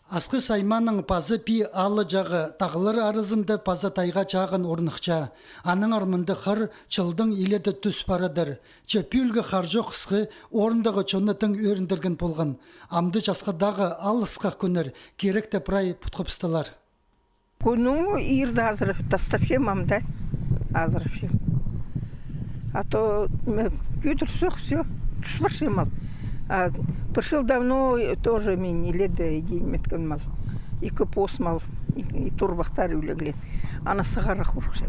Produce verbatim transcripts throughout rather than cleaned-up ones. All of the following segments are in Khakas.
Асхыс аймааның паза пии ааллардағы тағлар аразында паза тайға чағын орныхча. Аннаңар мында хар чылдаң иледе тӱс парадыр. Че пӱӱлгі хар чох хысхы орындағы чонны тың ӧріндірген полған. Амды часхыдағы алысхах кӱннер киректе прай путхыбыстылар. Кӱннің иирде азырап тастапчам амды. Азырапчам. А то ме, кӧдір сох, все, тӱс парчам ал. А пір чыл давно тоже мин иледе идеен меткен мал. Ікі пос мал, и, и торбахтар ӱлеглен. Ана сығара хорыхчам.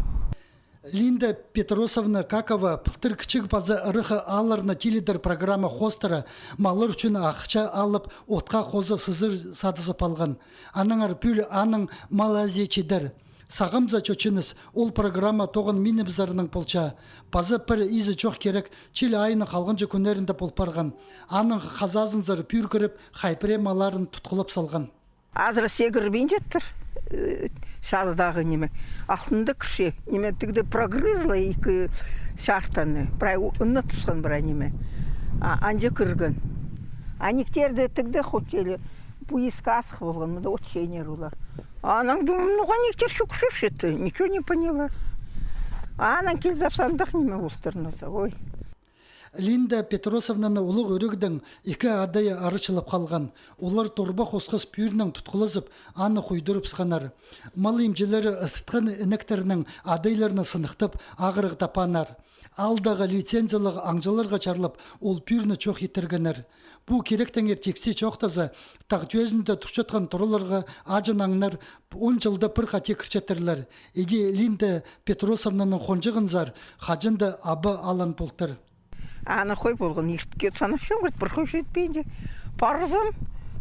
Линда Петросовна Какова пылтыр кічіг паза ырах аалларны тилідер программа хоостыра маллар ӱчӱн ахча алып, отха хоза сызыр садызып алған. Аннаңар пӱӱл аның Малайзия чидер. Сағам за чочыныс ол программа тоғын минібізернің полча. Паза пір изі чох кирек чил айының халғанҷы кӱннерінде пол парған. Аның хазазынзар пӱӱр кіріп, хай пірее малларын тутхылап салған. Азыра сегірбинчеттір, э, чаздағы ниме. Алтында кірче, ниме, тігде прогрызла ікі чартаны. Прай у-, ынна тусхан прай ниме. А, анҷа кірген. А нихтерде тігде хотели, пу иск асых полған, мында отчение рула. Анаң думам, ну, нихтер чӱгӱрчетті, ничего не поняла. Анаң килзе сандах ниме устырнаса, ой. Линда Петросовнаны улуғ ӱрігдең ікі адайы арачылап халған. Олар торба хосхас пӱӱрнең тутхылазып, аны хуйдырып сыхханнар. Мал имҷілері ысыртхан інектернің адайларына сыныхтап, ағырығ тапааннар. Аалдағы лицензиялығ аңҷыларға чарлап, ол пӱӱрні чох иттіргеннер. Пу киректеңер тиксі чоохтаза, тағ тӧзінде турчатхан тураларға аҷан аңнар он чылда пір хати кірчеттірлер. Іди Линда Петросовнаның хонҷығынзар хаҷан даа аба алан полтыр. Ана хой полған иртке санапчам, кӧрт, пір хой читпинче. Парзам,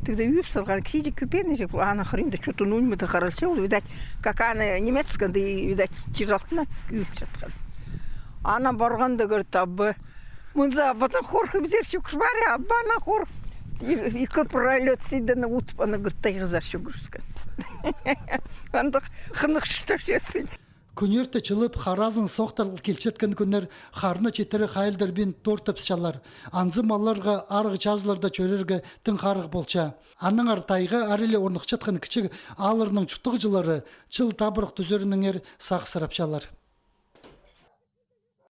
тігде ӧп салған, кізі кӧпенежек, ана хыринда чутын ульмада харалча, ол, видать, как ана немецканда, видать, чир алтына ӧп чатхан. Ана парғанда, кӧрт, абы, мынза абадан хорхып, зер чӱгӱр пари, абана хорхып. И, ікі пролет сидені утып, ана, кӧрт, тайғазар чӱгӱріскен. Андағ хынығ чуртапчазың. Кӱнерті чылып, харазын сохтар килчеткен кӱннер харны читіре хайылдырбин тортыпчалар. Анзы малларға арығ чазыларда чӧрерге тың харығ полча. Аннаңар тайға ариле орныхчатхан кічіг аалларның чуртағҷылары чыл табырах тӱзерінеңер сағыссырапчалар.